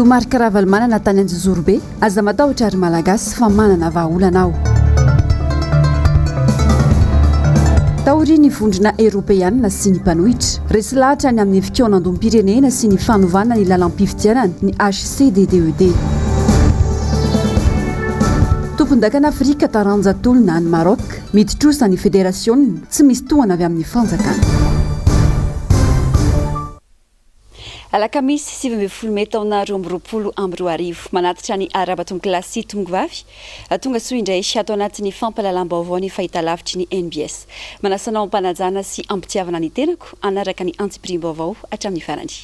Filoha Marc Ravalomanana tany Anjozorobe, Aza matahotra ry Malagasy fa manana vahaolana aho. Taorian'ny vondrona Eropeanina sy ny mpanohitra, resy lahatra ny amin'ny fikaonandoham-pirenena sy ny fanovana ny lalam-pifidianana ny HCDDED. Tompondakan'Afrika taranja tolona any Maroc, midi-trosa ny federasionina, tsy misy tohana avy amin'ny fanjakana. Alakamisy 19 mey taona 2022. Manatitra ny arahaba tompokolahy sy tompokovavy. Tonga soa indray ato anatin'ny fampahalalam-baovao ny fahitalavitry ny NBS. Manasa anao am-panajana sy am-pitiavana ny tenako hanaraka ny antsipiriam-baovao hatramin'ny farany.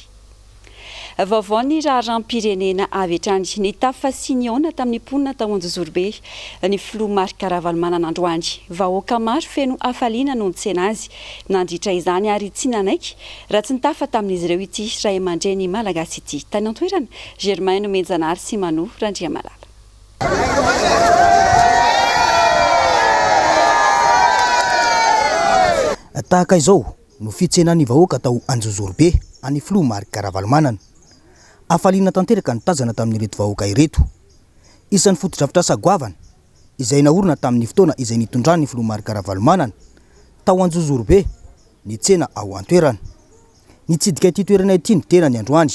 Vaovao ny raharaham-pirenena avy hatrany. Nitafa sy nihaona tamin'ny mponina tao Anjozorobe ny filoha Marc Ravalomanana androany. Vahoaka maro feno hafaliana no nitsena azy nandritra izany ary tsy nanaiky raha tsy nitafa tamin'izy ireo ity raiamandreny malagasy ity. Tany an-toerana, Germain Nomenjanahary sy Mano Randriamalala. Tahaka izao no fitsenan'ny vahoaka tao Anjozorobe an'ny filoha Marc Ravalomanana. Hafaliana tanteraka no tazana tamin'ireto vahoaka ireto. Isan'ny fotodrafitrasa goavana izay naorina tamin'ny fotoana izay nitondran'ny filoha Marc Ravalomanana tao Anjozorobe ny tsena ao an-toerana. Nitsidika ity toerana ity ny tenany androany.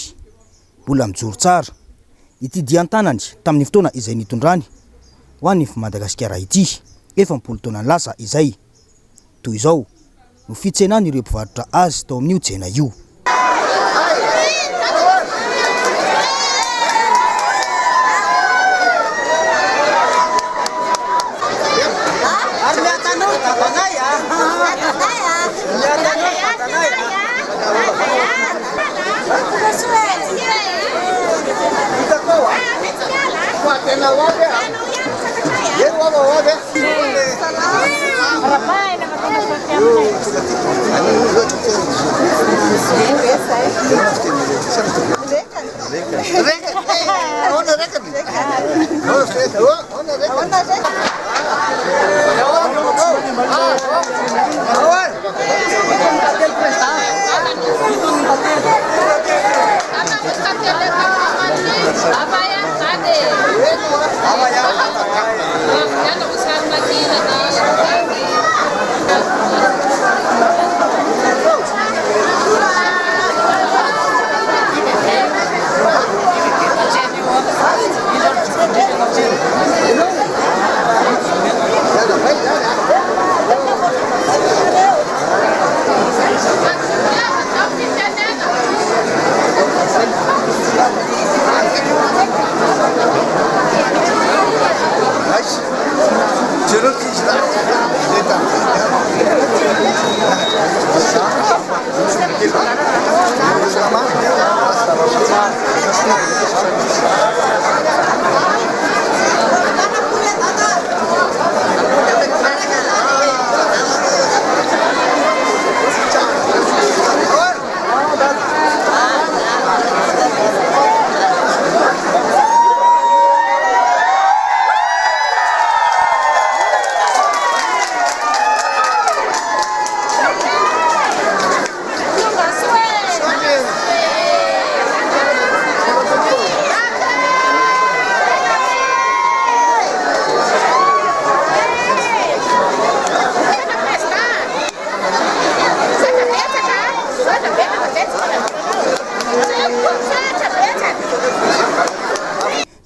Mbola mijoro tsara ity dian-tanany tamin'ny fotoana izay nitondrany ho an'i Madagasikara ity, efa am-polo taona lasa izay. Toy izao no fitsenan'ireo mpivarotra azy tao amin'io tsena io.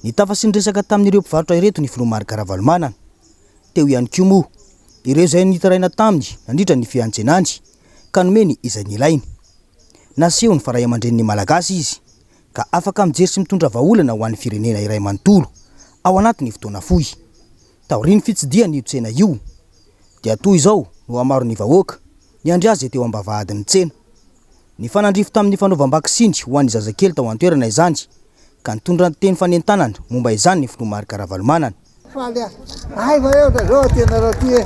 Nitafa sy niresaka tamin'ireo mpivarotra ireto ny filoha Marc Ravalomanana. Teo ihany koa moa ireo izay nitaraina taminy nandritra ny fiantsenany ka nomeny izay nilainy. Nasehony fa ray aman-drenin'ny Malagasy izy ka afaka mijery sy mitondra vahaolana ho an'ny firenena iray manontolo ao anatin'ny fotoana fohy. Taorian'ny fitsidihany io tsena io dia toy izao no hamaron'ny vahoaka niandry azy teo am-bavahadin'ny tsena. Nifanandrify tamin'ny fanaovam-baksiny ho an'ny zazakely tao an-toerana izany ka nitondra teny fanentanana momba izany ny filoha Marc Ravalomanana. Faly aho. Hay va eo da zao aty anareo aty e.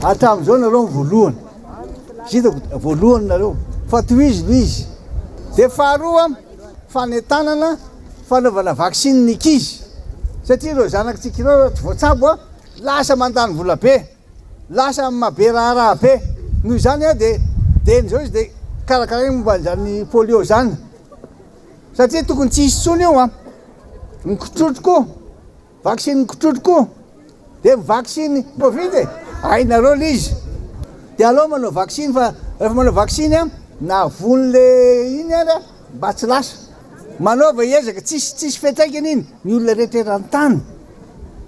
Hatramin'izao nareo ny voalohany. Hitako voalohany nareo. Fa tohizo le izy. Dia faharoa fanentanana fanaovana vaksiny ny ankizy. Satria ireo zanakitsika ireo raha tsy voatsabo lasa mandany vola be. Lasa mabe raharaha be. Noho izany dia dia izao izy dia karakaraina momba an'izany polio izany. Satria tokony tsy hisy intsony io an! Ny kitrotro koa, vaksiny kitrotro koa, dia ny vaksiny covid e! Hainareo ilay izy. Dia aleo manao vaksiny fa rehefa manao vaksiny an, na voan'le iny ary an, mba tsy lasa. Manaova ezaka, tsisy tsisy fiantraikany iny, ny olona rehetra eran-tany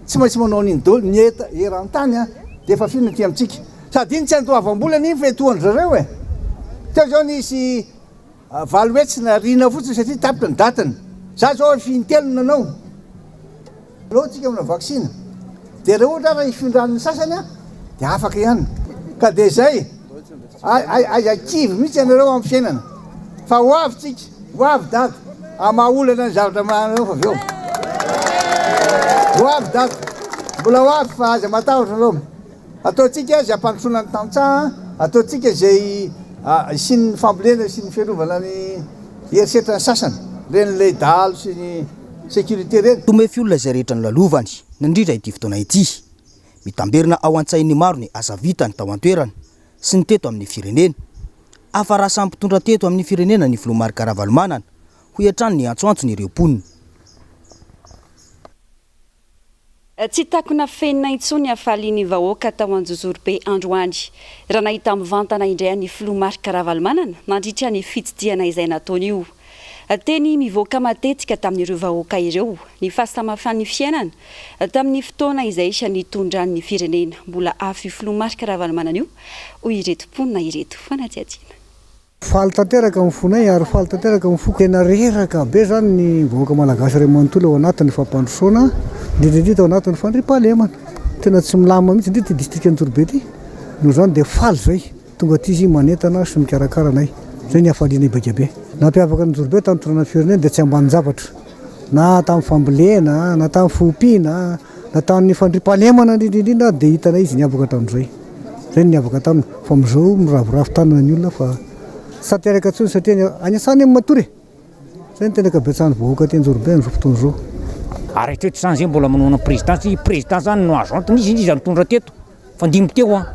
tsy maintsy manao an'iny daholo, ny eran-tany an, dia efa firy ny aty amintsika. Sady iny tsy andoavam-bola anie iny fa etoan-dry zareo e! Teo izao nisy 800 nariana fotsiny satria tapitra ny datiny. Za zao efa intelo no nanao. Aleo tsika manao vaksiny. Dia raha ohatra ary hifindran'ny sasany dia afaka ihany. Ka dia izay. Aiza kivy mihitsy ianareo amin'ny fiainana. Fa ho avy tsika, ho avy dada. Hamaha olana ny zavatra manareo fa avy eo. Ho avy dada. Mbola ho avy fa aza matahotra nareo. Ataontsika izay hampandrosoana ny tantsaha, ataontsika izay hisian'ny fambolena sy ny fiarovana ny herisetran'ny sasany, ireny ilay dahalo sy ny sécurité ireny. Tomefy olona izay rehetra nolalovany nandritra ity fotoana ity. Mitamberina ao an-tsain'ny maro ny asa vitany tao an-toerana sy ny teto amin'ny firenena. Hafa raha samy mpitondra teto amin'ny firenena ny filoha Marc Ravalomanana, hoy hatrany ny antsoantson'ireo mponina. Tsy takona fenina intsony hafalian'ny vahoaka tao Anjozorobe androany raha nahita mivantana indray an'ny filoha Marc Ravalomanana nandritra ny fitsidihana izay nataony io. Teny mivoaka matetika tamin'ireo vahoaka ireo ny fahasamafan'ny fiainana tamin'ny fotoana izay nitondrany ny firenena. Mbola afo io filoha Marc Ravalomanana io, hoy ireto mponina ireto. Fanadihadiana. Faly tanteraka ny fonay ary faly tanteraka ny foko. Tena reraka be izany ny vahoaka malagasy iray manontolo ao anatin'ny fampandrosoana, indrindra indrindra ao anatin'ny fandriampahalemana. Tena tsy milamina mihitsy indrindra ity distrikan'Anjorobe ity. Noho izany dia faly izay tonga aty izy manentana sy mikarakara anay. Izay ny hafalianay baika be. Nampiavaka an'Anjorobe tamin'ny fitondrana ny firenena dia tsy ambanin-javatra. Na tamin'ny fambolena, na tamin'ny fiompiana, na tamin'ny fandriampahalemana indrindra indrindra dia hitanay izy niavaka hatramin'izay. Izay no niavaka taminy. Fa amin'izao miraviravy tanana ny olona fa tsy tanteraka intsony satria any an-tsaha anie matory e! Izay no tena ankabetsahan'ny vahoaka aty Anjorobe amin'izao fotoana izao. Ary hatreto izany zay mbola manohana président satria président zany no azo antony izy iza nitondra teto. Fandimby teo an!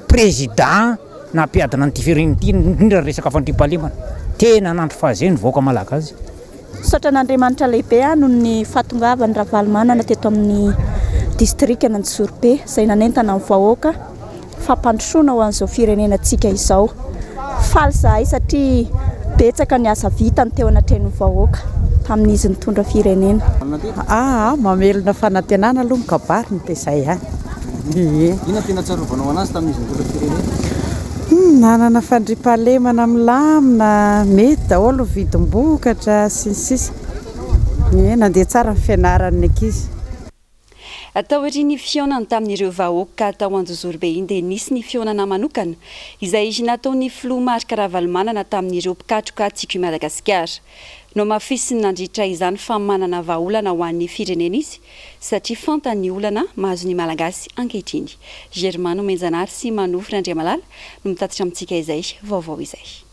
Président nampiadina an'ity firenena ity indrindra ny resaka fandriampahalemana. Tena nandry fahazay ny vahoaka malagasy. Misaotra an'Andriamanitra lehibe aho noho ny fahatongavan'i Ravalomanana teto amin'ny distrikan'Anjozorobe izay nanentana ny vahoaka fampandrosoana ho an'izao firenenantsika izao. Faly izahay satria betsaka ny asa vitany teo anatrehan'ny vahoaka tamin'izy nitondra firenena. Aa mamelona fanantenana aloha ny kabariny dia izay ihany. Ie. Inona no tena tsarovanao anazy tamin'izy nitondra firenena? Humm nanana fandriampahalemana milamina, mety daholo ny vidim-bokatra sy ny sisa. Ie, nandeha tsara ny fianaran'ny ankizy. Taorian'ny fihaonany tamin'ireo vahoaka tao Anjozorobe iny dia nisy ny fihaonana manokana izay nataon'ny filoha Marc Ravalomanana tamin'ireo mpikatroka Tiako i Madagasikara. Nohamafisiny nandritra izany fa manana vahaolana ho an'ny firenena izy satria fantany ny olana mahazo ny Malagasy ankehitriny. Germain Nomenjanahary sy Manofy Randriamalala no mitatitra amintsika izay vaovao izay.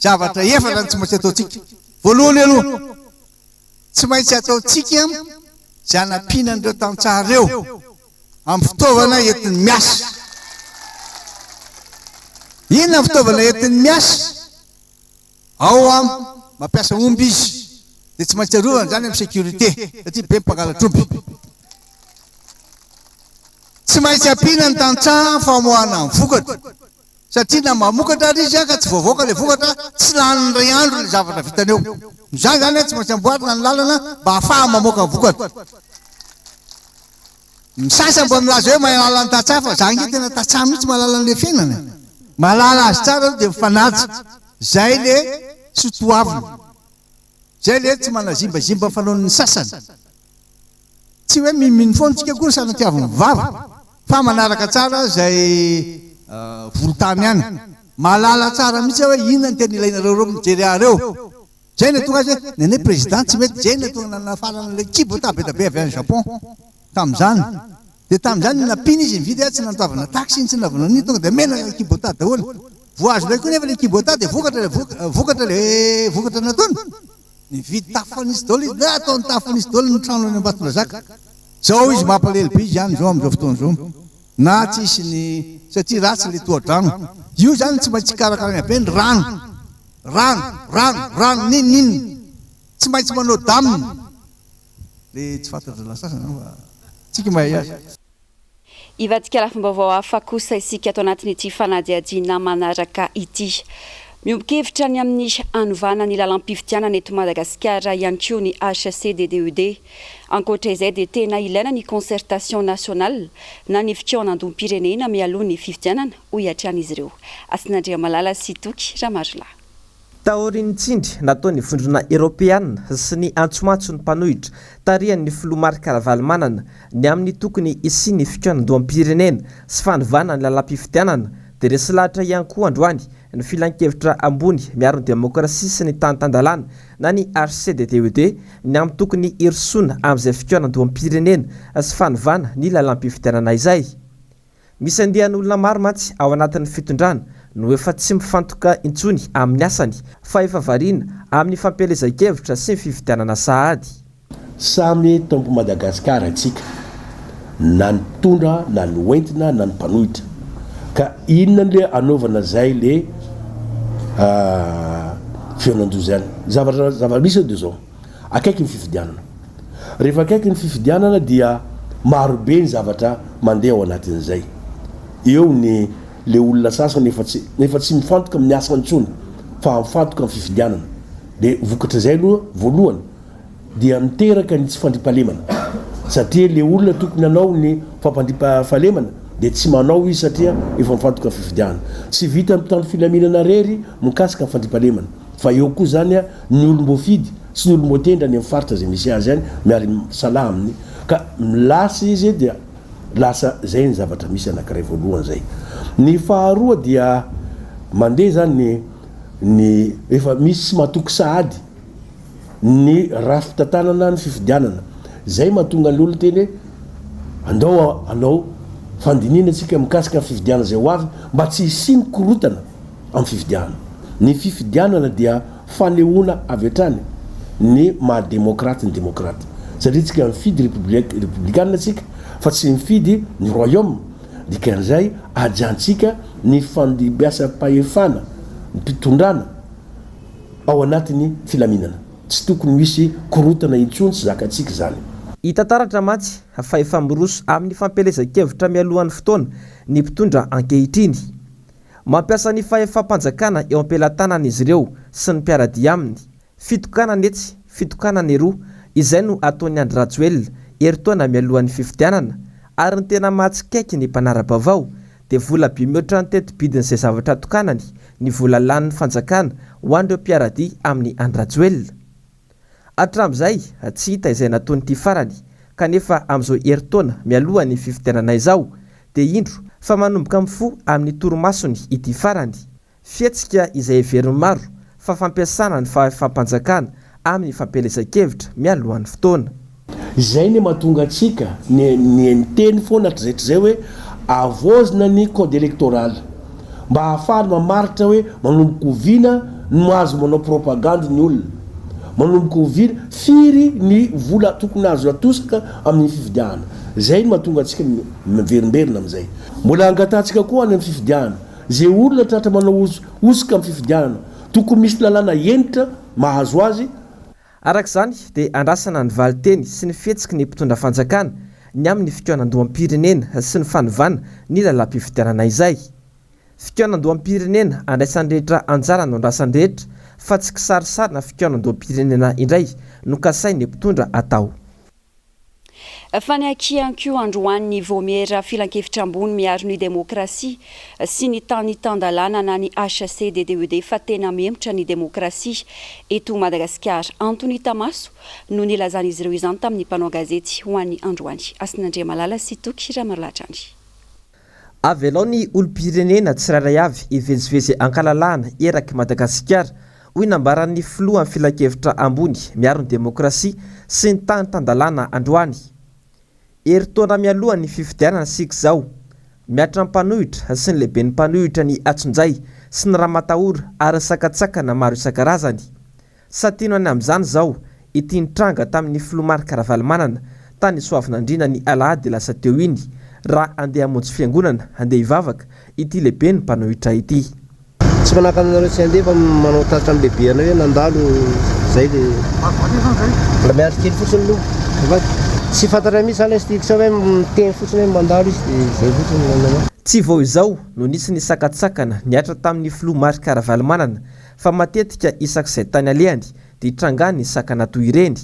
Zavatra efatra no tsy maintsy ataontsika. Voalohany aloha, Tsy maintsy ataontsika izay hanampiana an'ireo tantsaha ireo amin'ny fitaovana entiny miasa. Inona ny fitaovana entiny miasa? Ao am, mampiasa omby izy, dia tsy maintsy arovana izany amin'ny sécurité satria be ny mpangalatr'omby. Tsy maintsy ampiana ny tantsaha amin'ny famoahana ny vokatra. Satria na mamokatra ary izy ka tsy voavoaka ilay vokatra, tsy lanin'ny iray andro ilay zavatra vitany eo. Izany izany tsy maintsy amboarina ny lalana mba hahafahany mamoaka ny vokatra. Ny sasany mba milaza hoe mahalala ny tantsaha fa za ange tena tantsaha mihitsy mahalala an'ilay fiainana e. Mahalala azy tsara aloha dia mifanaja. Izay le sotoavina. Izay le tsy manazimbazimba fanaon'ny sasany. Tsy hoe mimino foana tsika akory sanatiavin'ny vava fa manaraka tsara izay volontany any. Mahalala tsara mihitsy aho hoe inona no tena ilainareo ireo mijery ahy ireo. Izay no tonga azy hoe ny anay président tsy mety, izay no tonga nanafarana an'ilay kibota be dia be avy any Japon tamin'izany. Dia tamin'izany nampiana izy nividy ahy tsy nandoavana taxe iny tsy nanaovana an'iny tonga dia omena kibota daholo. Vao azo indray koa nefa ilay kibota dia vokatra ilay vokatra ilay vokatra nataony. Nividy tafo fanisy daholo izy, na ataony tafo fanisy daholo ny trano any Ambatondrazaka. Zao izy mampalahelo be izy any zao amin'izao fotoana izao. Na tsisy ny, satria ratsy ilay tohadrano. Io zany tsy maintsy karakaraina be ny rano. Rano, rano, rano, n'inon'inona. Tsy maintsy manao dame le tsy fantatry sasany fa tsika mahay azy. Hivadika lafim-baovao hafa kosa isika ato anatin'ity fanadihadiana manaraka ity. Miombon-kevitra ny amin'ny hanovana ny lalam-pifidianana eto Madagasikara ihany koa ny HCDDED. Ankoatra izay dia tena ilaina ny concertation nationale na ny fikaonandoham-pirenena mialoha ny fifidianana, hoy hatrany izy ireo. Hasinandriamalala sy Toky Ramarolahy. Taorian'ny tsindry nataon'ny Vondrona Eoropeana sy ny antsoantson'ny mpanohitra tarihan'ny filoha Marc Ravalomanana ny amin'ny tokony hisian'ny fikaonandoham-pirenena sy fanovana ny lalam-pifidianana dia resy lahatra ihany koa androany ny Filankevitra ambony miaro ny demokrasia sy ny tany tan-dalàna na ny HCDDED ny amin'ny tokony hirosoana amin'izay fikaonandoham-pirenena sy fanovana ny lalam-pifidianana izay. Misy andian'olona maro mantsy ao anatin'ny fitondrana no efa tsy mifantoka intsony amin'ny asany fa efa variana amin'ny fampielezan-kevitra sy ny fifidianana sahady. Samy tompo Madagascar antsika na ny mpitondra na ny hoentina na ny mpanohitra ka inona le anaovana zay le fihaonandoza any zavatra zava-misy eo de zao Akaiky ny fifidianana. Rehefa akaiky ny fifidianana dia maro be ny zavatra mandeha ao anatin'izay. Eo ny le olona sasany efa tsy efa tsy mifantoka amin'ny asa intsony fa mifantoka amin'ny fifidianana. Dia vokatr'izay aloha voalohany dia miteraka ny tsy fandriampahalemana satria le olona tokony hanao ny fampandriampahalemana dia tsy manao izy satria efa mifantoka amin'ny fifidianana. Tsy vitan'ny mpitandro filaminana irery mikasika ny fandriampahalemana. Fa eo koa izany ny olom-boafidy sy ny olom-boatendry any amin'ny faritra izay misy azy any miary misalahy aminy ka lasa izy dia lasa izay ny zavatra misy anankiray voalohany izay. Ny faharoa dia mandeha izany ny ny efa misy tsy matoky sahady ny rafi-pitantanana ny fifidianana. Izay mahatonga ny olona teny hoe andao hanao fandinihana isika mikasika ny fifidianana izay ho avy mba tsy hisian'ny korontana. amin'ny fifidianana. Ny fifidianana dia fanehoana avy hatrany ny maha demokraty ny demokraty. Satria tsika mifidy republique repoblikanina tsika fa tsy mifidy ny royaume, dikan'izay ajantsika ny fandimbiasam-pahefana, ny mpitondrana ao anatin'ny filaminana. Tsy tokony hisy korontana intsony, tsy zakantsika izany. Hita taratra mantsy fa efa miroso amin'ny fampielezan-kevitra mialohan'ny fotoana ny mpitondra ankehitriny. Mampiasa ny fahefam-panjakana eo am-pelatanany izy ireo sy ny mpiara-dia aminy. Fitokanana etsy, fitokanana eroa, izay no ataon'i Andry Rajoelina herintaona mialohan'ny fifidianana. Ary ny tena mahatsikaiky ny mpanara-baovao, dia vola be mihoatra ny teti-bidin'izay zavatra tokanany ny vola lanin'ny fanjakana ho an'ireo mpiara-dia amin'i Andry Rajoelina. Hatramin'izay, tsy hita izay nataon'ity farany, kanefa amin'izao herintaona mialohan'ny fifidianana izao, dia indro fa manomboka mifoha amin'ny torimasony ity farany, fihetsika izay heverin'ny maro fa fampiasana ny fahefam-panjakana amin'ny fampielezan-kevitra mialohan'ny fotoana. Izay ny mahatonga antsika ny ny niteny foana hatrizay hatrizay hoe avaozina ny code electoral mba hahafahany mamaritra hoe manomboka oviana no mahazo manao propagandy ny olona, manomboka oviana, firy ny vola tokony azo atosaka amin'ny fifidianana. Izay no mahatonga antsika miverimberina amin'izay. Mbola angatahantsika koa any amin'ny fifidianana, izay olona tratra manao hosoka amin'ny fifidianana, tokony misy lalàna hentitra mahazo azy, Araka izany dia andrasana ny valinteny sy ny fihetsiky ny mpitondra fanjakana ny amin'ny fikaonandoham-pirenena sy ny fanovana ny lalàm-pifidianana izay. Fikaonandoham-pirenena andraisan'ny rehetra anjara no andrasan'ny rehetra fa tsy kisarisarina fikaonandoham-pirenena indray no kasain'ny mpitondra atao. Fa niaiky ihany koa androany ny Vaomiera Filankevitra Ambony miaro ny Demokrasia sy ny Tany Tan-dalàna na ny HCDDED fa tena mihemotra ny demokrasia eto Madagasikara. Antony hita maso no nilazan'izy ireo izany tamin'ny mpanao gazety ho an'ny androany. Hasinandriamalala sy Toky Ramarolahatrany. Avelao ny olom-pirenena tsirairay avy hivezivezy ankalalahana erak'i Madagasikara, hoy nambaran'ny filohan'ny filankevitra ambony miaro ny demokrasia sy ny tany tan-dalàna androany. Herintaona mialoha ny fifidianana isika izao. Mihatra ny mpanohitra sy ny lehiben'ny mpanohitra ny atsonjay sy ny ramatahora ary ny sakantsakana maro isan-karazany. Satino any amin'izany izao ity nitranga tamin'ny filoha Marc Ravalomanana tany Soavinandriana ny alahady lasa teo iny raha handeha hamonjy fiangonana handeha hivavaka ity lehiben'ny mpanohitra ity. Tsy manakana anareo tsy handeha fa manao tatitra amin'ny lehibe anay hoe nandalo zay le. Mbola miandry kely fotsiny aloha. Azafady. Tsy fantatra mihitsy zany izy ity sao hoe miteny fotsiny hoe mandalo izy dia zay fotsiny no nanao. Tsy vao izao no nisy ny sakantsakana nihatra tamin'ny filoha Marc Ravalomanana fa matetika isak'izay tany alehany dia tranga ny sakana toy ireny.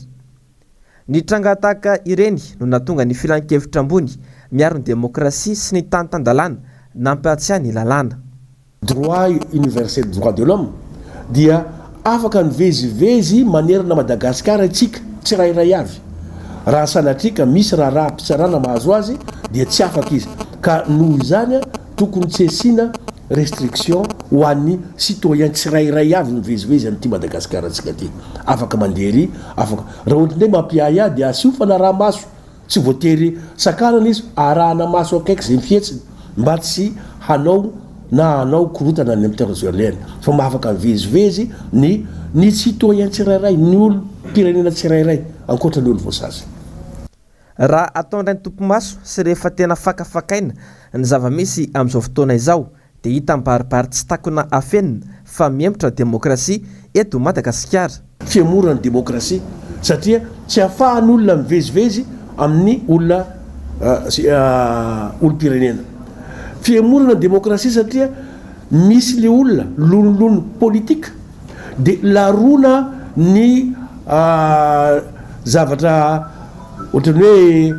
Ny tranga tahaka ireny no nahatonga ny Filankevitra ambony miaro ny demokrasia sy ny tany tan-dalàna nampahatsiahy ny lalàna. Droit universel droit de l'homme dia afaka mivezivezy manerana Madagasikara isika tsirairay avy. Raha sanatria ka misy raharaham-pitsarana mahazo azy dia tsy afaka izy ka noho izany tokony tsy asiana restriction ho an'ny citoyen tsirairay avy mivezivezy amin'ity Madagasikarantsika ity. Afaka mandeha ery, afaka. Raha ohatra indray mampiahiahy dia asio fanaraha-maso, tsy voatery sakanana izy fa arahana maso akaiky izay fihetsiny mba tsy hanao na hanao korontana any amin'ny toerana izay alehany fa mba afaka mivezivezy ny ny citoyen tsirairay, ny olom-pirenena tsirairay ankoatra ny olo voasazy. Raha atao indray ny topimaso sy rehefa tena fakafakaina ny zava-misy amin'izao fotoana izao dia hita mibaribary tsy takona afenina fa mihemotra ny demokrasia eto Madagasikara. Fihemoran'ny demokrasia satria tsy ahafahan'olona mivezivezy amin'ny olona olom-pirenena. Fihemorana ny demokrasia satria misy le olona lonilony politika dia laroana ny zavatra ohatran'ny hoe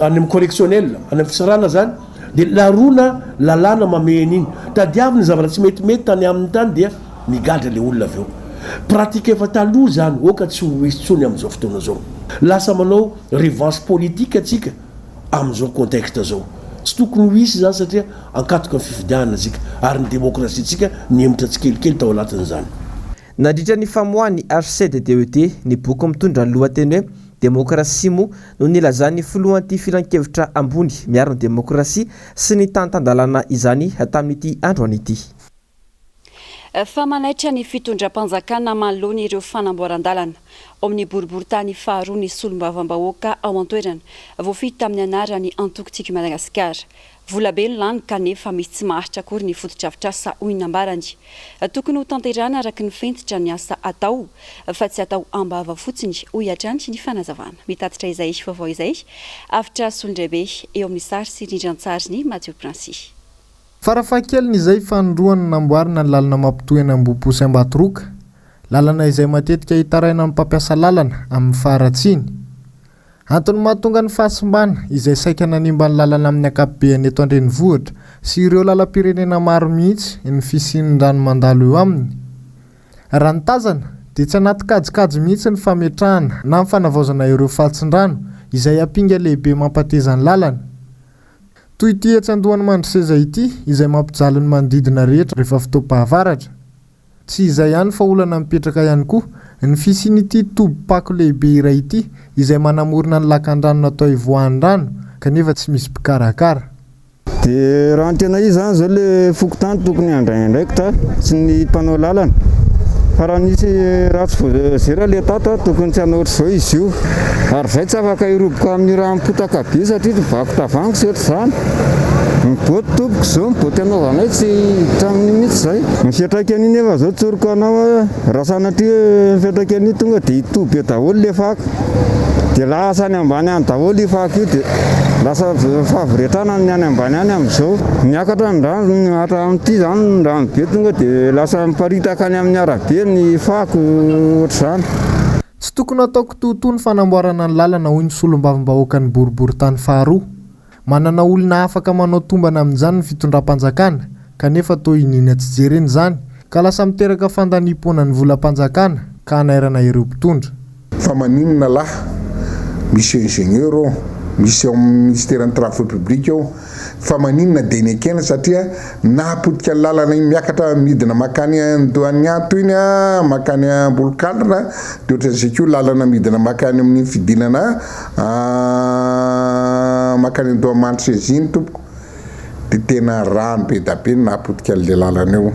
any amin'ny correctionnel, any amin'ny fitsarana zany dia laroana lalàna mamehy an'iny. Tadiaviny ny zavatra tsy metimety tany aminy tany dia migadra le olona avy eo. Pratique efa taloha zany, oka tsy ho hisy tsony amin'izao fotoana zao. Lasa manao revanche politique atsika amin'izao contexte zao. Tsy tokony ho hisy izany satria ankatoka ny fifidianana isika ary ny demokrasiantsika nihemotra tsikelikely tao anatin'izany. Nandritra ny famoahan'ny HCDDED ny boky mitondra ny lohateny hoe Demokrasia moa no nilazan'ny filohan'ity filankevitra ambony miaro ny demokrasia sy ny tany tan-dalàna izany tamin'ity androany ity. Fa manaitra ny fitondram-panjakana manoloana ireo fanamboaran-dalana ao amin'ny boriborintany faharoa ny solombavambahoaka ao an-toerana, voafidy tamin'ny anaran'ny antoko Tiako i Madagasikara. Vola be no lany kanefa misy tsy maharitra akory ny fotodrafitrasa, hoy ny nambarany. Tokony ho tanterahana araka ny fentitra ny asa atao fa tsy atao am-bava fotsiny, hoy hatrany ny fanazavana. Mitatitra izay vaovao izay Avotra Solondraibe eo amin'ny sary sy rindran-tsarin'i Mathieu Princi. Farafahakeliny izay fanindroany no namboarina ny lalana mampitohy an'Ambohipo sy Ambatoroka, lalana izay matetika itarainan'ny mpampiasa lalana amin'ny faharatsiany. Antony mahatonga ny fahasimbana izay saika nanimba ny lalana amin'ny ankapobeany eto an-drenivohitra sy ireo lalam-pirenena maro mihitsy ny fisian'ny rano mandalo eo aminy. Raha ny tazana dia tsy anaty kajikajy mihitsy ny fametrahana na ny fanavaozana ireo fatsin-drano izay ampinga lehibe mampateza ny lalana. Toy ity etsy andohan'i Mandroseza ity izay mampijaly ny manodidina rehetra rehefa fotoam-pahavaratra. Tsy izay ihany fa olana mipetraka ihany koa ny fisian'ity tobim-pako lehibe iray ity izay manamorona ny lakan-drano natao hivoahan'ny rano kanefa tsy misy mpikarakara. Dia raha ny tena izy izany izao ilay fokontany tokony handray andraikitra sy ny mpanao lalana fa raha nisy raha tsy voazera ilay tato tokony tsy hanao ohatr'izao izy io. Ary izay tsy afaka hiroboka amin'io rano potaka be satria ny vaky tavoahangy sy ohatr'izany. Ny boty tompoko izao, ny boty anaovanay tsy hiditra amin'io mihitsy izay. Ny fiantraikan'io nefa izao tsoriko anao hoe raha sanatria hoe ny fiantraikan'io tonga dia hitoby eo daholo ilay fako. Dia lasa any ambany any daholo io fako io dia lasa fahavoretrana ny any ambany any amin'izao. Miakatra ny rano, hatramin'ity izany ny rano be tonga dia lasa miparitaka any amin'ny arabe ny fako ohatr'izany. Tsy tokony hatao kitoatoa ny fanamboarana ny lalana hoy ny solombavambahoakan'ny boriborintany faharoa. Manana olona afaka manao tombana amin'izany ny fitondram-panjakana kanefa toa iniana tsy jerena izany ka lasa miteraka fandaniam-poana ny volam-panjakana ka hanairana ireo mpitondra. Fa maninona lahy? Misy ingénieur ao, misy ao amin'ny ministeran'ny travaux publics ao, fa maninona dia nekena satria nahapotika ny lalana iny miakatra midina makany Andohaniato iny makany Ambolokalina dia ohatran'izay koa lalana midina makany amin'iny fidinana makany Andohamandry iny tompoko dia tena rano be da be no nahapotika an'ilay lalana eo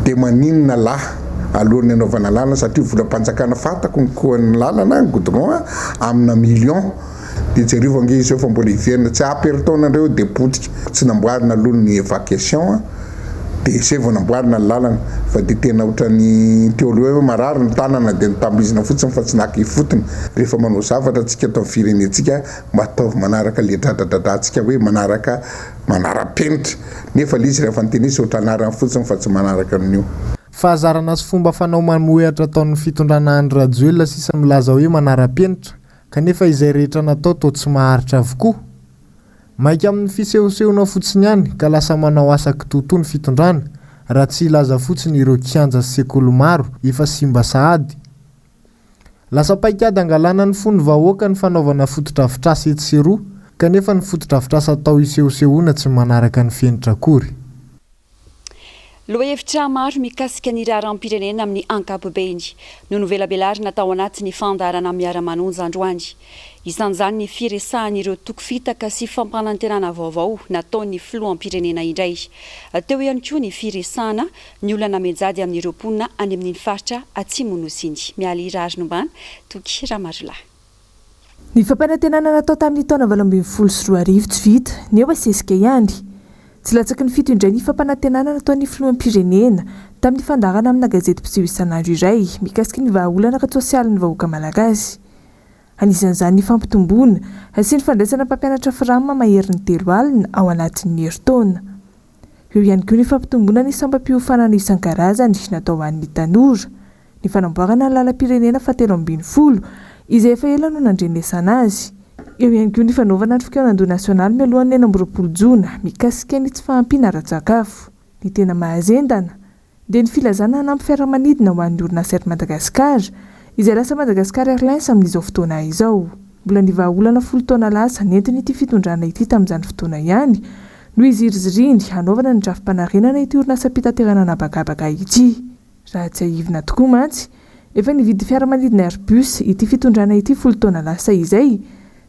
dia maninona lahy alohan'ny hanaovana lalana satria volam-panjakana fantako ny kohan'ny lalana ny goudron amina million Dia jerevo ange izao fa mbola hiverina tsy ampy herintaona indray eo dia potika. Tsy namboarina aloha ny évacuation an. Dia izay vao namboarina ny lalana fa dia tena ohatran'ny teo aloha hoe marary ny tanana dia notambizina fotsiny fa tsy naka ifotony. Rehefa manao zavatra tsika eto amin'ny firenentsika mba ataovy manaraka le dradradradrantsika hoe manaraka manara-penitra nefa le izy rehefa nitenenisa ohatra anarany fotsiny fa tsy manaraka amin'io. Fahazarana sy fomba fanao mamohehatra ataon'ny fitondrana Andry Rajoelina sisa milaza hoe manara-penitra kanefa izay rehetra natao toa tsy maharitra avokoa. Maika amin'ny fisehosehoana fotsiny ihany ka lasa manao asa kitoatoa ny fitondrana raha tsy hilaza fotsiny ireo kianja sy sekoly maro efa simba sahady. Lasa paikady hangalana ny fon'ny vahoaka ny fanaovana fotodrafitrasa etsy sy eroa kanefa ny fotodrafitrasa atao hisehosehoana tsy manaraka ny fenitra akory. Lohahevitra maro mikasika ny raharaham-pirenena amin'ny ankapobeny no novelabelarina tao anatin'ny fandaharana Miara-manonja androany. Isan'izany ny firesahan'ireo toko fitaka sy fampanantenana vaovao nataon'ny filoham-pirenena indray. Teo ihany koa ny firesahana ny olana mianjady amin'ireo mponina any amin'iny faritra Atsimon'ny Nosy iny. Mialy Raharinombana, Toky Ramarolahy. Ny fampanantenana natao tamin'ny taona 2018 tsy vita, ny eo asesika ihany. Tsy latsaky ny fito indray ny fampanantenana nataon'ny filoham-pirenena tamin'ny fandaharana amina gazety mpiseho isan'andro iray mikasika ny vahaolana ara-tsosialin'ny vahoaka malagasy. Anisan'izany ny fampitomboana sy ny fandraisana mpampianatra Fram maherin'ny 30 ao anatin'ny herintaona. Eo ihany koa ny fampitomboana ny sampam-piofanana isan-karazany natao ho an'ny tanora, ny fanamboarana ny lalam-pirenena fahatelo ambin'ny folo izay efa ela no nandrenesana azy. Eo ihany koa ny fanaovana ny fikaonandoha nasionaly mialohan'ny 26 jona mikasika ny tsy fahampiana ara-tsakafo. Ny tena mahazendana dia ny filazana hanampy fiaramanidina ho an'ny orinasa Air Madagascar, izay lasa Madagascar Airlines amin'izao fotoana izao. Mbola ny vahaolana folo taona lasa nentin'ity fitondrana ity tamin'izany fotoana ihany no iziriziriany hanaovana ny drafi-panarenana ity orinasam-pitaterana an'habakabaka ity. Raha tsiahivina tokoa mantsy, efa nividy fiaramanidina Airbus ity fitondrana ity folo taona lasa izay,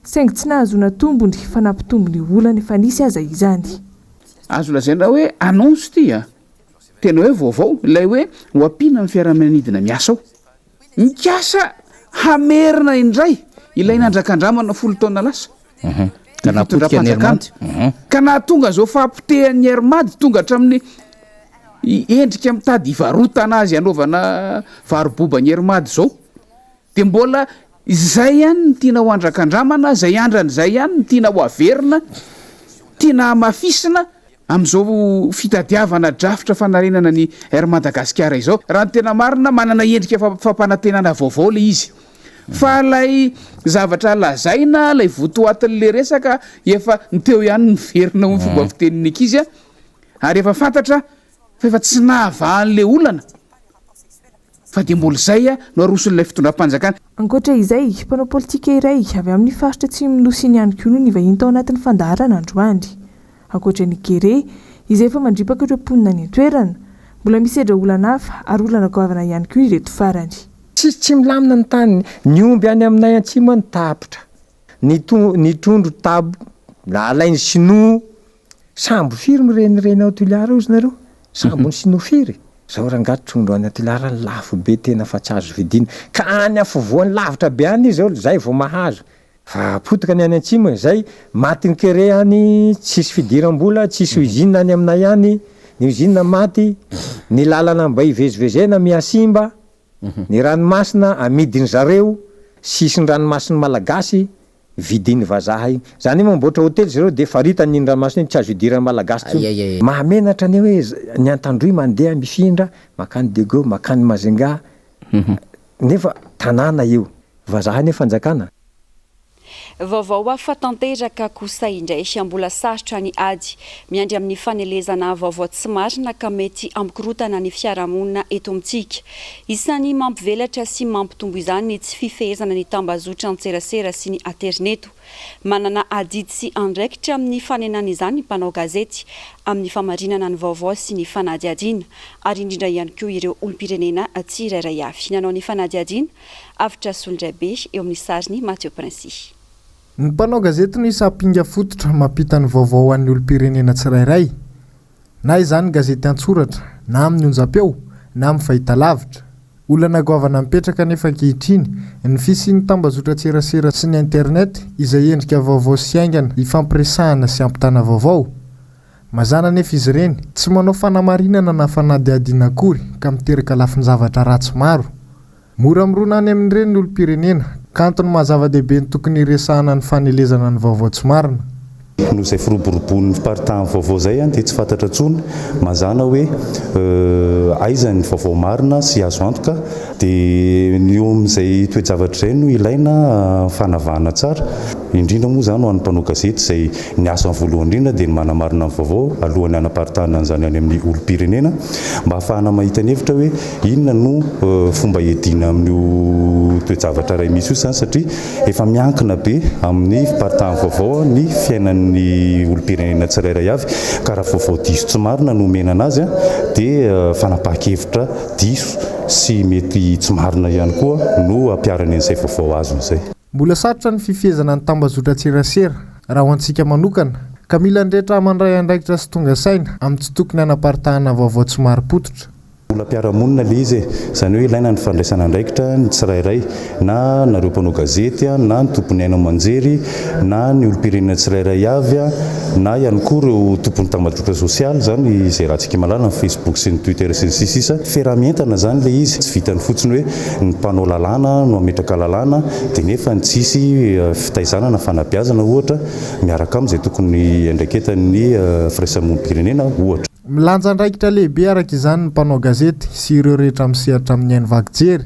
saingy tsy nahazoana tombony fa nampitombo ny olana efa nisy aza izany. Azo lazaina hoe annonce ity a! Tena hoe vaovao ilay hoe ho ampiana ny fiaramanidina miasa ao. Mikasa hamerina indray ilay nandrakandramana folo taona lasa Ka ny nahapotika ny Air fitondram-panjakana. Mad. Ka nahatonga izao fahapotehan'ny Air Mad tonga hatramin'ny endrika mitady hivarotana azy hanaovana varoboba ny Air Mad izao. Dia mbola izay ihany no tiana ho andrakandramana, izay andrana izay ihany no tiana ho averina, tiana hamafisina amin'izao fitadiavana drafitra fanarenana ny Air Madagasikara izao. Raha ny tena marina, manana endrika fampanantenana vaovao ilay izy. Fa ilay zavatra lazaina, ilay votoatin'ilay resaka efa ny teo ihany no miverina hoy ny fomba fitenin'ny ankizy, ary efa fantatra fa efa tsy nahavaha an'ilay olana. Fa dia mbola izay no aroson'ilay fitondram-panjakana. Ankoatra izay, mpanao politika iray avy amin'ny faritra Atsimon'ny Nosy iny ihany koa no nivahiny tao anatin'ny fandaharana androany. Ankoatra ny kere, izay efa mandripaka ireo mponina any an-toerana, mbola misedra olana hafa ary olana goavana ihany koa ireto farany. Tsisy tsy milamina ny tany, ny omby any aminay atsimo any tapitra, ny ny trondro tab alain'ny sinoa Sambo firy mirenireny ao Toliara ozy nareo? Sambon'ny sinoa firy? Zao rangaha trondro any Toliara lafo be tena fa tsy azo vidiana. Ka any afovoany lavitra be any izy zao zay vao mahazo. Fa potika ny any atsimo e, zay matin'ny kere any, tsisy fidiram-bola, tsisy usine any aminay any, ny usine maty, ny lalana mba hivezivezena mihasimba, ny ranomasina amidin zareo, sisin-dranomasin'ny malagasy Vidin'ny vazaha iny. Zany hoe mamboatra hotely zareo de faritany iny ranomasina iny tsy azo idiran'ny malagasy tsony. Mahamenatra anie hoe ny Antandroy mandeha mifindra makany Diego, makany Majunga nefa tanàna io. Vazaha anie fanjakana. Vaovao hafa tanteraka kosa indray. Mbola sarotra ny ady miandry amin'ny fanelezana vaovao tsy marina ka mety hampikorontana ny fiarahamonina eto amintsika. Isan'ny mampivelatra sy mampitombo izany ny tsy fifehezana ny tambazotran-tserasera sy ny aterineto. Manana adidy sy andraikitra amin'ny fanenana izany ny mpanao gazety, amin'ny famarinana ny vaovao sy ny fanadihadiana, ary indrindra ihany koa ireo olom-pirenena tsirairay avy. Nanao ny fanadihadiana, Avotra Solondraibe, eo amin'ny sarin'i Mathieu Princi. Ny mpanao gazety no isa ampinga fototra mampita ny vaovao ho an'ny olom-pirenena tsirairay. Na izany gazety an-tsoratra, na amin'ny onjam-peo, na amin'ny fahitalavitra. Olana goavana mipetraka anefa ankehitriny ny fisian'ny tambazotran-tserasera sy ny internet izay endrika vaovao sy haingana hifampiresahana sy hampitana vaovao. Mazàna anefa izy ireny tsy manao fanamarinana na fanadihadiana akory ka miteraka lafin-javatra ratsy maro. Mora mirona any amin'ireny ny olom-pirenena, ka antony maha zava-dehibe ny tokony hiresahana ny fanelezana ny vaovao tsy marina. Noho izay firoborobon'ny fiparitahan'ny vaovao izay dia tsy fantatra intsony mazàna hoe aiza ny vaovao marina sy azo antoka. Dia ny eo amin'izay toe-javatra izay no ilaina fanavahana tsara, indrindra moa izany ho an'ny mpanao gazety izay ny asany voalohany indrindra dia ny manamarina ny vaovao alohan'ny hanaparitahana an'izany any amin'ny olom-pirenena mba hahafahana mahita ny hevitra hoe Inona no fomba hiadiana amin'io toe-javatra iray misy io izany satria efa miankina be amin'ny fiparitahan'ny vaovao ny fiainan'ny olom-pirenena tsirairay avy ka raha vaovao diso tsy marina no omena anazy dia fanapahan-kevitra diso sy mety tsy marina ihany koa no ampiharany an'izay vaovao azony izay. Mbola sarotra ny fifehezana ny tambazotran-tserasera raha ho antsika manokana ka mila ny rehetra mandray andraikitra sy tonga saina amin'ny tsy tokony hanaparitahana vaovao tsy marim-pototra. Olam-piarahamonina ilay izy e! Izany hoe ilaina ny fandraisana andraikitra ny tsirairay, na nareo mpanao gazety, na ny tompon'ny haino aman-jery, na ny olom-pirenena tsirairay avy, na ihany koa ireo tompon'ny tambajotra sosialy izany, izay ratsika mahalala, ny Facebook sy ny Twitter sy ny sisa. Fiaraha-mientana izany ilay izy, tsy vitan'ny fotsiny hoe ny mpanao lalàna no hametraka lalàna dia nefa ny tsisy fitaizana na fanabeazana ohatra miaraka aminy izay tokony hiandraiketan'ny firaisamonim-pirenena ohatra. Milanja andraikitra lehibe araka izany ny mpanao gazety sy ireo rehetra misehatra amin'ny haino vaky jery.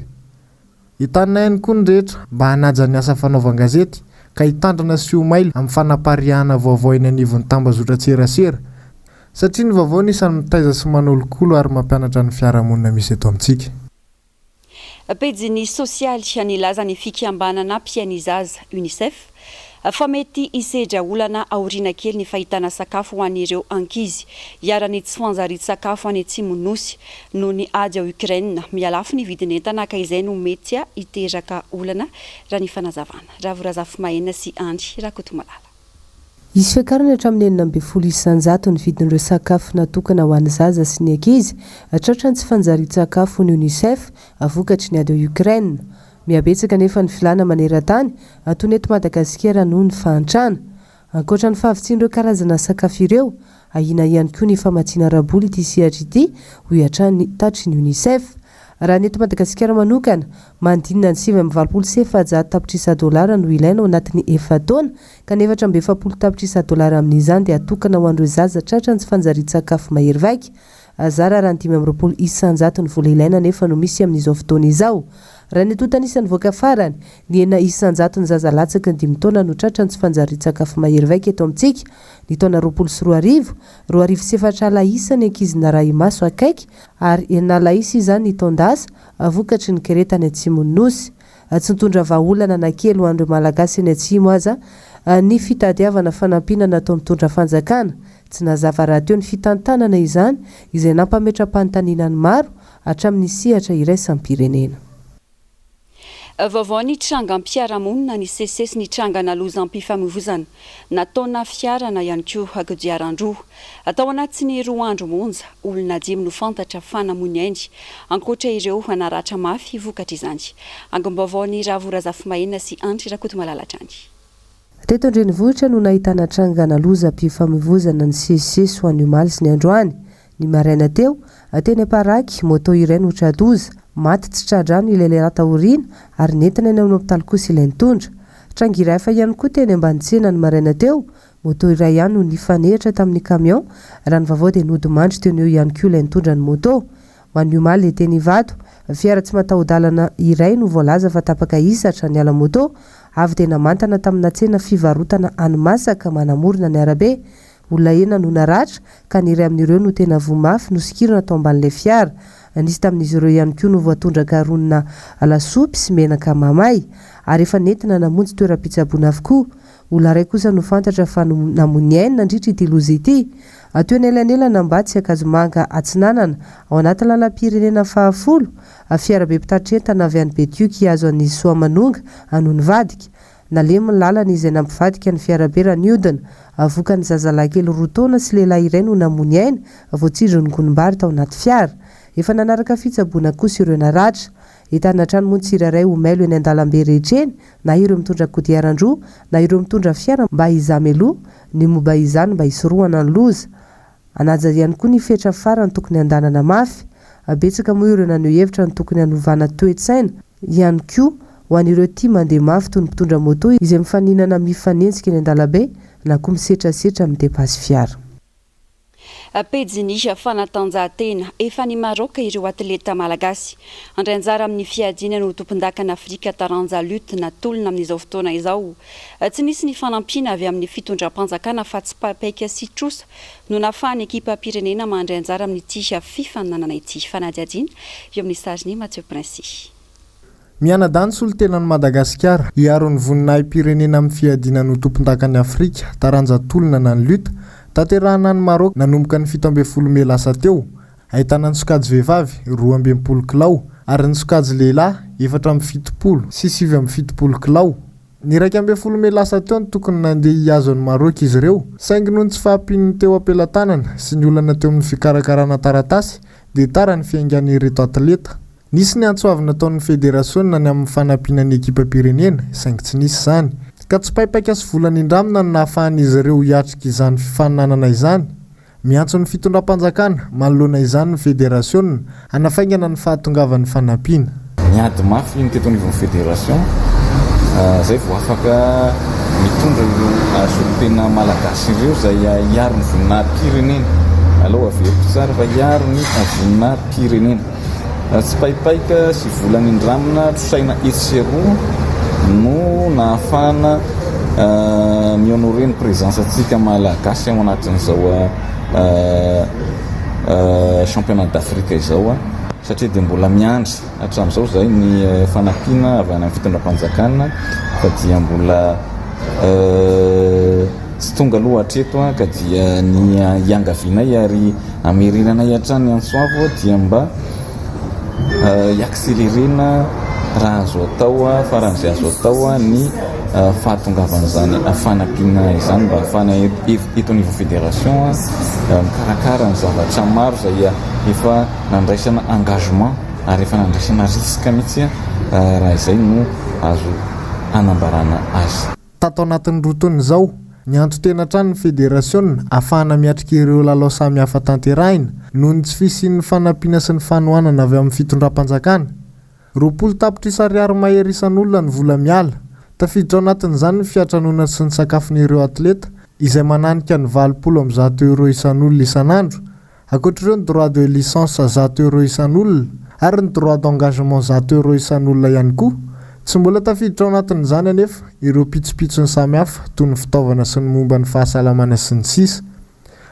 Entanina ihany koa ny rehetra mba hanaja ny asa fanaovan-gazety ka hitandrina sy ho mailo amin'ny fanapariahana vaovao eny anivon'ny tambazotran-tserasera satria ny vaovao no isan'ny mitaiza sy manolokolo ary mampianatra ny fiarahamonina misy eto amintsika. Pejiny sosialy nilaza ny fikambanana mpihaino zaza, Unicef, fa mety hisedra olana aoriana kely ny fahitana sakafo ho an'ireo ankizy iharan'ny tsy fanjarian-tsakafo any atsimon'ny Nosy noho ny ady ao Ukraine. Mihalafo ny vidin'entana ka izay no mety hiteraka olana, raha ny fanazavana. Ravo Razafimahenina sy Andry Rakotomalala. Hisy fiakarana hatramin'ny 16% ny vidin'ireo sakafo natokana ho an'ny zaza sy ny ankizy tratran'ny tsy fanjarian-tsakafo ny Unicef vokatry ny ady ao Ukraine. Mihabetsaka anefa ny filàna maneran-tany toy ny eto Madagasikara noho ny fahantrana. Ankoatra ny fahavitsian'ireo karazana sakafo ireo, ahiana ihany koa ny famatsiana ara-bola ity sehatra ity, hoy hatrany ny tatitry ny Unicef. Raha ny eto Madagasikara manokana, manodidina ny 489 tapitrisa dolara no ilaina ao anatin'ny efa-taona, ka ny 44 tapitrisa dolara amin'izany dia atokana ho an'ireo zaza tratran'ny tsy fanjarian-tsakafo mahery vaika. Zara raha ny 25 isan-jaton'ny vola ilaina anefa no misy amin'izao fotoana izao. Raha ny antontan'isa nivoaka farany, ny enina isan-jaton'ny zaza latsaky ny dimy taona no tratran'ny tsy fanjarian-tsakafo mahery vaika eto amintsika. Ny taona 2020, 2004 isa ny ankizy narahi-maso akaiky ary enina isa izany ny taon-dasa, vokatry ny kere tany atsimon'ny Nosy. Tsy nitondra vahaolana na kely ho an'ireo Malagasy eny atsimo aza ny fitadiavana fanampiana nataon'ny mpitondra fanjakana. Tsy nazava rahateo ny fitantanana izany izay nampametra-panontaniana ny maro hatramin'ny sehatra iraisam-pirenena. Vaovao ny trangam-piarahamonina nisesisesy nitrangana lozam-pifamoivozana nataona fiara na ihany koa kodiaran-droa. Tao anatin'ny roa andro monja, olona dimy no fantatra fa namoy ny ainy, ankoatra ireo naratra mafy vokatr'izany. Angom-baovaon'i Ravo Razafimahenina sy Andry Rakotomalala hatrany. Teto an-drenivohitra no nahitana trangana lozam-pifamoivozana nisesisesy ho an'ny omaly sy ny androany. Ny maraina teo, teny Amparaky, moto iray no tra-doza. Maty tsy tra-drano ilay lehilahy taoriana ary nentina eny amin'ny hopitaly kosa ilay nitondra. Tranga iray hafa ihany koa teny Ambanitsena ny maraina teo, moto iray ihany no nifanehitra tamin'ny camion. Raha ny vaovao dia nodimandry teo no eo ihany koa ilay nitondra ny moto. Ho an'ny omaly teny Ivato, fiara tsy mataho-dalana iray no voalaza fa tapaka hisatra niala moto, avy dia namantana tamina tsena fivarotana hani-masaka manamorona ny arabe. Olona enina no naratra, ka ny iray amin'ireo no tena voa mafy nosokirina tao ambanin'ilay fiara. Nisy tamin'izy ireo ihany koa no voatondraka ronina lasopy sy menaka mahamay, ary efa nentina namonjy toeram-pitsaboana avokoa. Olona iray kosa no fantatra fa namoy ny ainy nandritra ity loza ity. Teo anelanelana Ambato sy Ankazomanga Atsinanana, ao anaty lalam-pirenena fahafolo, fiarabe mpitatitra entana avy any Betioky hihazo an'i Soamanonga no nivadika. Nalemy ny lalana izay nampivadika ny fiarabe raha nihodina. Vokany zazalahy kely roa taona sy lehilahy iray no namoy ny ainy, voatsindrin'ny gonim-bary tao anaty fiara. Efa nanaraka fitsaboana kosa ireo naratra. Entanina hatrany moa ny tsirairay ho mailo eny an-dalambe rehetra eny, na ireo mitondra kodiaran-droa, na ireo mitondra fiara mba hizaha mialoha ny momba izany mba hisorohana ny loza. Hanaja ihany koa ny fetra farany tokony handanana mafy. Betsaka moa ireo naneho hevitra ny tokony hanovana toe-tsaina ihany koa ho an'ireo tia mandeha mafy toy ny mpitondra moto izay mifaninana mifanenjika eny an-dalabe na koa misetrasetra midepasy fiara. Pejin'ny fanatanjahantena, efa any Maroc ireo atleta malagasy. Handray anjara amin'ny fiadiana ny ho tompondakan'Afrika taranja lutte na tolona amin'izao fotoana izao. Tsy nisy ny fanampiana avy amin'ny fitondram-panjakana fa tsipaipaika sy trosa no nahafahan'ny ekipam-pirenena mandray anjara amin'ity fifaninanana ity. Fanadihadiana eo amin'ny sarin'i Mathieu Princy. Mianadahy ny solontenan'i Madagasikara, hiaro ny voninahi-pirenena amin'ny fiadiana ny ho tompondakan'i Afrika, taranja tolona na ny lutte, tanterahina any Maroc nanomboka ny 17 mey lasa teo. Ahitana ny sokajy vehivavy, 62 kilao, ary ny sokajy lehilahy, 74 sy 79 kilao. Ny 11 mey lasa teo no tokony nandeha hihazo an'i Maroc izy ireo, saingy noho ny tsy fahampian'ny teo am-pelatanana sy ny olana teo amin'ny fikarakarana taratasy dia tara ny fiaingan'ireto atleta. Nisy ny antso avo nataon'ny federasiona ny amin'ny fanampiana ny ekipam-pirenena, saingy tsy nisy izany. Ka tsipaipaika sy vola nindramina no nahafahan'izy ireo hiatrika izany fifaninanana izany. Miantso ny fitondram-panjakana manoloana izany ny federasiona hanafaingana ny fahatongavan'ny fanampiana. Niady mafy ny teto anivon'ny federation izay vao afaka mitondra ireo solontena malagasy ireo izay hiaro ny voninahi-pirenena. Aleo averiko tsara fa hiaro ny voninahi-pirenena. Tsipaipaika sy vola nindramina trosaina etsy sy eroa no nahafahana mi-honorer ny présence antsika malagasy ao anatin'izao championnat d'Afrique izao satria dia mbola miandry hatramin'izao izay ny fanampiana avy any amin'ny fitondram-panjakana fa dia mbola Tsy tonga aloha hatreto ka dia ny iangavianay ary amerenanay hatrany ny antso avo dia mba hi-accelerer-na raha azo atao faran'izay azo atao ny fahatongavan'izany fanampiana izany mba hahafahana eto anivon'ny fédération mikarakara ny zavatra maro izay efa nandraisana engagement ary efa nandraisana risque mihitsy raha izay no azo hanambarana azy. Tato anatin'ny roa taona izao, nianto-tena hatrany ny federasiona ahafahana miatrika ireo lalao samihafa tanterahina, noho ny tsy fisian'ny fanampiana sy ny fanohanana avy amin'ny fitondram-panjakana. 20 tapitrisa ariary mahery isan'olona ny vola miala. Tafiditra ao anatin'izany ny fiantranoana sy ny sakafon'ireo atleta, izay mananika ny 180 euros isan'olona isan'andro, Ankoatr'ireo ny droit de licence zato euros isan'olona ary ny droit d'engagement zato euros isan'olona ihany koa. Tsy mbola tafiditra ao anatin'izany anefa ireo pitsopitsony samihafa toy ny fitaovana sy ny momba ny fahasalamana sy ny sisa.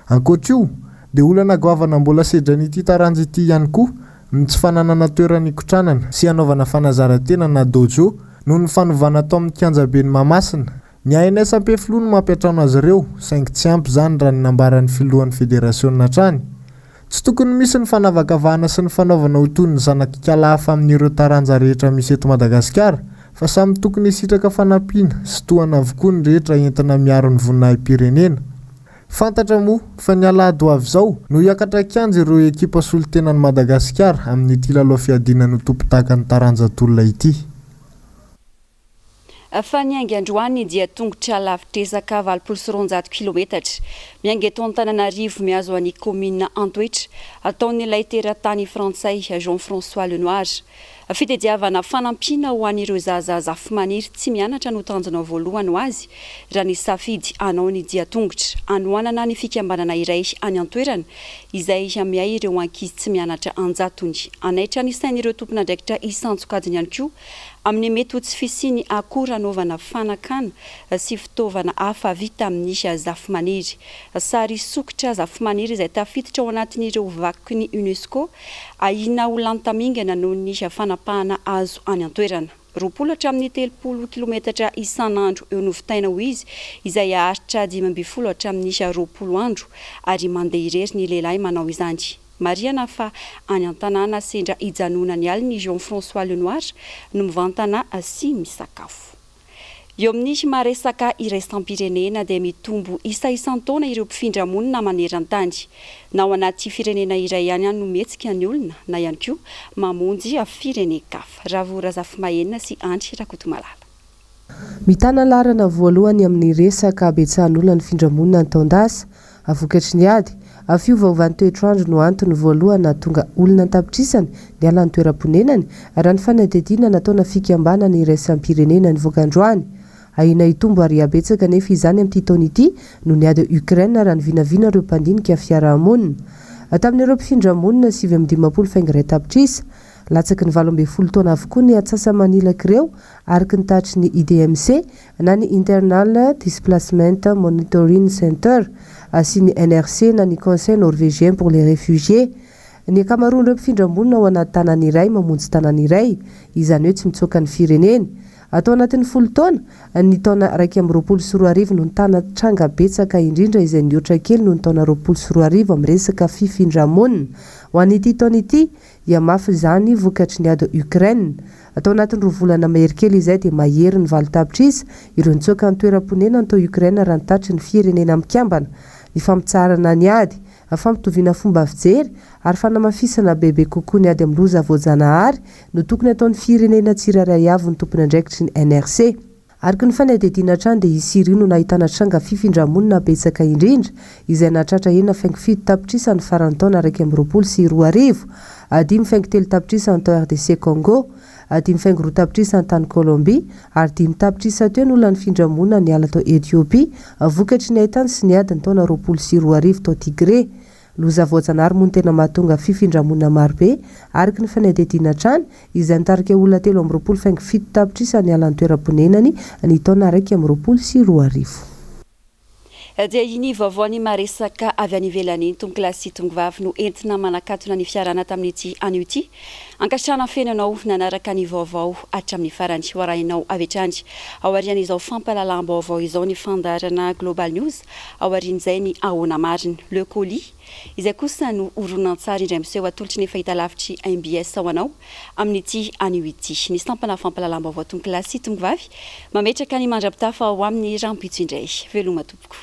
Ankoatra io, dia olana goavana mbola sedrain'ity taranja ity ihany koa ny tsy fananana toerana hikotranana sy hanaovana fanazaran-tena na dojo noho ny fanovana atao amin'ny kianjaben'i Mahamasina Ny ANS Ampefiloha no mampiantrano azy ireo, saingy tsy ampy izany raha ny nambaran'ny filohan'ny federasiona hatrany. Tsy tokony misy ny fanavakavahana sy ny fanaovana ho toy ny zanak'ikala hafa amin'ireo taranja rehetra misy eto Madagasikara fa samy tokony hisitraka fanampiana sy tohana avokoa ny rehetra entina miaro ny voninahi-pirenena. Fantatra moa fa ny alahady ho avy izao no hiakatra kianja ireo ekipa solontenan'i Madagasikara amin'ity lalao fiadiana ny ho tompon-dakan'ny taranja tolona ity. Fa niainga androany dia tongotra lavitr'ezaka 280 kilometatra miainga eto Antananarivo mihazo an'i kaominina Antoetra ataon'ilay teratany frantsay Jean François Lenoir. Fitediavana fanampiana ho an'ireo zaza zafimaniry tsy mianatra no tanjona voalohany ho azy raha nisafidy hanao ny dia tongotra hanohanana ny fikambanana iray any an-toerana izay miahy ireo ankizy tsy mianatra an-jatony. Hanaitra ny sain'ireo tompon'andraikitra isan-tsokajiny ihany koa Amin'ny mety ho tsy fisian'ny akora anaovana fanakana sy fitaovana hafa vita amin'ny zafimaniry. Sary sokitra zafimaniry izay tafiditra ao anatin'ireo vakoky ny Unesco ahiana ho lany tamingana noho ny fanapahana hazo any an-toerana. 20 hatramin'ny 30 kilometatra isan'andro eo novitaina ho izy izay haharitra 15 hatramin'ny 20 andro ary mandeha irery ny lehilahy manao izany. Marihana fa any an-tanàna sendra hijanonany alina i Jean François Lenoir no mivantana sy misakafo. Eo amin'ny maha resaka iraisam-pirenena dia mitombo isa isan-taona ireo mpifindra monina maneran-tany. Na ao anaty firenena iray ihany no mihetsika ny olona na ihany koa mamonjy firenen-kafa. Ravo Razafimahenina sy Andry Rakotomalala. Mitana laharana voalohany amin'ny resaka habetsahan'olona nifindra monina ny taon-dasa. Vokatry ny ady, fiovaovan'ny toetr'andro no antony voalohany nahatonga olona an-tapitrisany niala ny toeram-ponenany, raha ny fanadihadiana nataona fikambanana iraisam-pirenena nivoaka androany. Ahiana hitombo ary hihabetsaka anefa izany amin'ity taona ity noho ny ady ao Ukraine raha ny vinavinan'ireo mpandinika fiarahamonina. Tamin'ireo mpifindra monina 59 faingo iray tapitrisa, latsaky ny 18 taona avokoa ny atsasa-manilak'ireo araka ny tatitry ny IDMC na ny Internal Displacement Monitoring Center sy ny NRC na ny Conseil Norvégien pour les Réfugiés. Ny ankamaroan'ireo mpifindra monina ao anaty tanàna iray mamonjy tanàna iray, izany hoe tsy mitsoaka ny fireneny. Tao anatin'ny folo taona, ny taona 2021 no nitana tranga betsaka indrindra izay nihoatra kely noho ny taona 2020 amin'ny resaka fifindra-monina. Ho an'ity taona ity, hihamafy izany vokatry ny ady ao Ukraine. Tao anatin'ny roa volana mahery kely izay dia mahery ny valo tapitrisa ireo nitsoaka ny toeram-ponenany tao Ukraine raha ny tatitry ny Firenena Mikambana. Ny fampitsaharana ny ady, fampitoviana fomba fijery ary fanamafisana bebe kokoa ny ady amin'ny loza voajanahary no tokony hataon'ny firenena tsirairay avy ny tompon'andraikitry ny NRC. Araka ny fanadihadiana hatrany dia i Syria no nahitana tranga fifindra-monina betsaka indrindra, izay nahatratra enina faingo fito tapitrisa ny faran'ny taona 2021, dimy faingo telo tapitrisa ny tao RDC Congo, dimy faingo roa tapitrisa ny tany Colombie ary dimy tapitrisa teo ny olona nifindra monina niala tao Ethiopie vokatry ny haitany sy ny ady ny taona 2020 tao Tigré. Loza voajanahary moa no tena mahatonga fifindra-monina marobe, araka ny fanadihadiana hatrany, izay nitarika olona 23 faingo fito tapitrisa niala ny toeram-ponenany ny taona 2021. Dia iny vaovaon'ny maresaka avy any ivelany iny, tompokolahy sy tongovavy, no entina manakatona ny fiarahana tamin'ity anio ity. Ankasitrahana feno anao nanaraka ny vaovao hatramin'ny farany. Ho arahinao avy hatrany aorian'izao fampahalalam-baovao izao ny fandaharana Global News. Aorian'izay ny Ahoana Marina? Le Colis, izay kosa no horonantsary indray miseho atolotry ny fahitalavitr'i mbs ho anao amin'ity anio ity. Ny sampana fampahalalam-baovao Tompokolahy sy Tompovavy mametraka ny mandra-pitafa ho amin'ny rahampitso indray. Veloma tompoko.